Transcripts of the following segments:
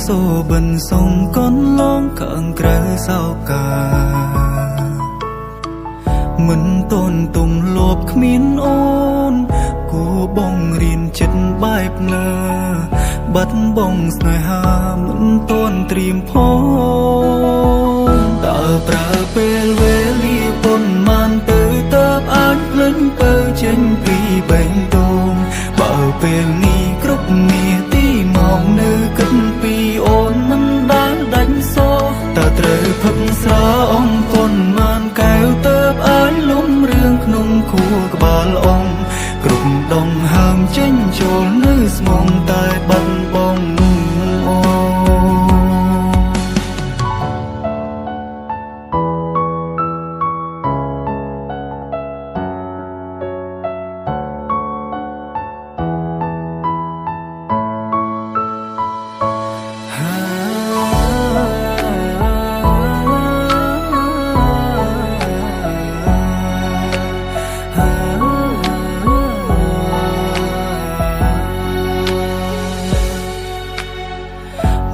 សូបិនសុងកនឡងខាងក្រៅសោកាមិនតនទុំលបគ្មានអូនគួបងរៀនចិត្តបែបណាបាត់បងស្នេហាមិនតនត្រៀមផងតើប្រើពេលវេលាប៉ុន្មានទៅតើអាចភ្លេចទៅចេញពីបេះដូងបើពេលនេះគ្រប់នាទីមកនៅគិតពីអូនមិនដែលដាច់សោតើត្រូវផឹកស្រាអំប៉ុន្មានកែវតើអាចលំរឿងក្នុងខួរក្បាលអងគ្រប់ដងហើមចេញចូលនៅស្មងតែបាត់បងអូ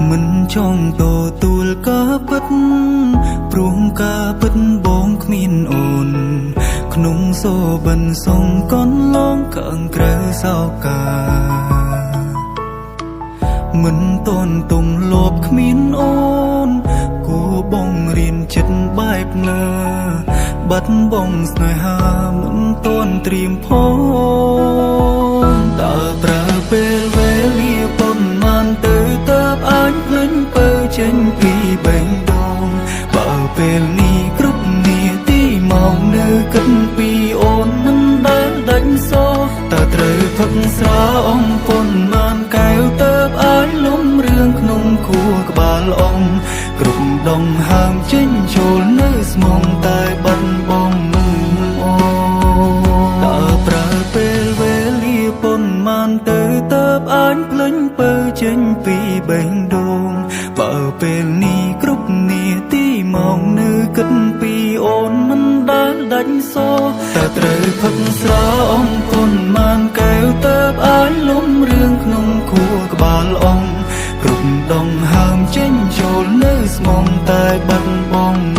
មិនចង់ទទួលការពិតព្រោះការពិតបងគ្មានអូនក្នុងសូបិនសុងកនឡងខាងក្រៅសោកាមិនតនទុំលបគ្មានអូនគួបងរៀនចិត្តបែបណាបាត់បងស្នេហាមិនតនត្រៀមផងតើប្រើពេលវេលាប៉ុន្មានទៅតើអាចភ្លេចពើចេញពីបេះដូងបើពេលនេះគ្រប់នាទីមកនៅគិតពីអូនមិនដែលដាច់សោតើត្រូវផឹកស្រាអំប៉ុន្មានកែវតើអាចលំរឿងក្នុងខួរក្បាលអងគ្រប់ដងហើមចេញចូលនៅស្មងតែបាត់បងអូតើប្រើពេលវេលាប៉ុន្មានទៅតើអាចភ្លេចពើចេញពីបេះដូងបើពេលនេះគ្រប់នាទីមកនៅគិតពីអូនមិនដែលដាច់សោតើត្រូវផឹកស្រាអំប៉ុន្មានកែវតើអាចលំរឿងក្នុងខួរក្បាលអងគ្រប់ដងហើមចេញចូលនៅស្មងតែបាត់បង